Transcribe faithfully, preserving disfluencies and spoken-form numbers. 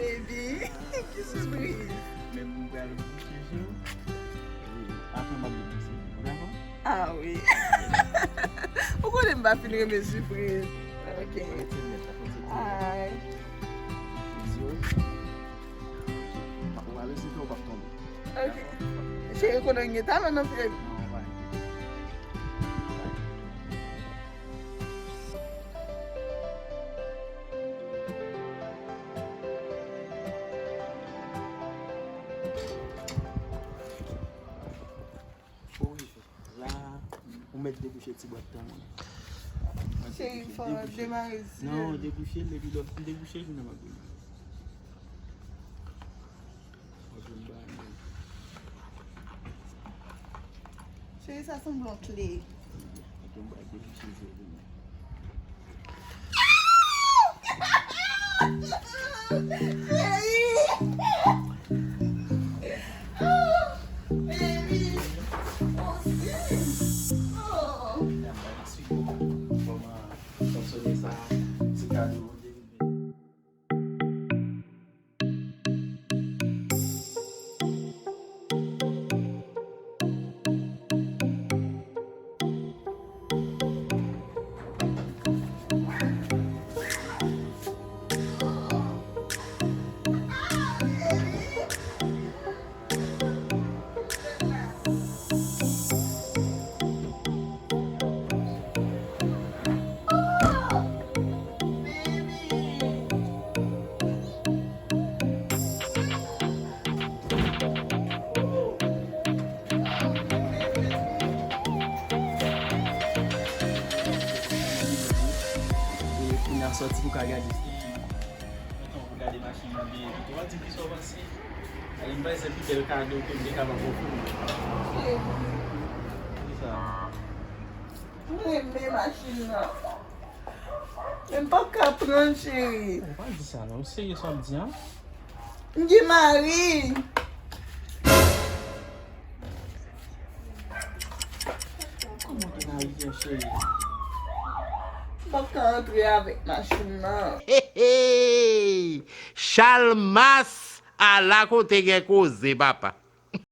Baby, ki sipriz! Men m pral bouche je w. Apre m ap bouche je w, dakò? Ah wi. Ou konnen m pa fin renmen sipriz. Ok. Alright. Ou pa lese fè, ou p ap tonbe. Ok. Cheri, konnen gen talon nan pye. Non, ou pa enkyete. Ou rive. La, ou mèt debouche ti bwat tan mwen. Cheri, fò w demare zye. Non, debouche l, epi lè w fin debouche l, kounye a m ap demare. Mwen vin ba nou. Cheri, sa sanble yon kle. Mwen vin ba nou, cheri. Cheri! Baby! Oh, sis! Oh! Kòman fonksyone sa, ti kado de mil venn? Kounye a sòti pou ka gade. Pou gade machin nan byen. Ou pa di kisa w panse. Ay, m panse se pi bèl kado ke m te kapab ofri w. Kisa? M renmen machin nan. Men m p ap ka pran l, cheri. Ou pa di sa non. Ou serye sa w ap di an? M gen mari. Kòman w te ka rive, cheri? M p ap ka antre avèk machin nan. Hey, hey! Chalmas, ala kote gen koze, papa.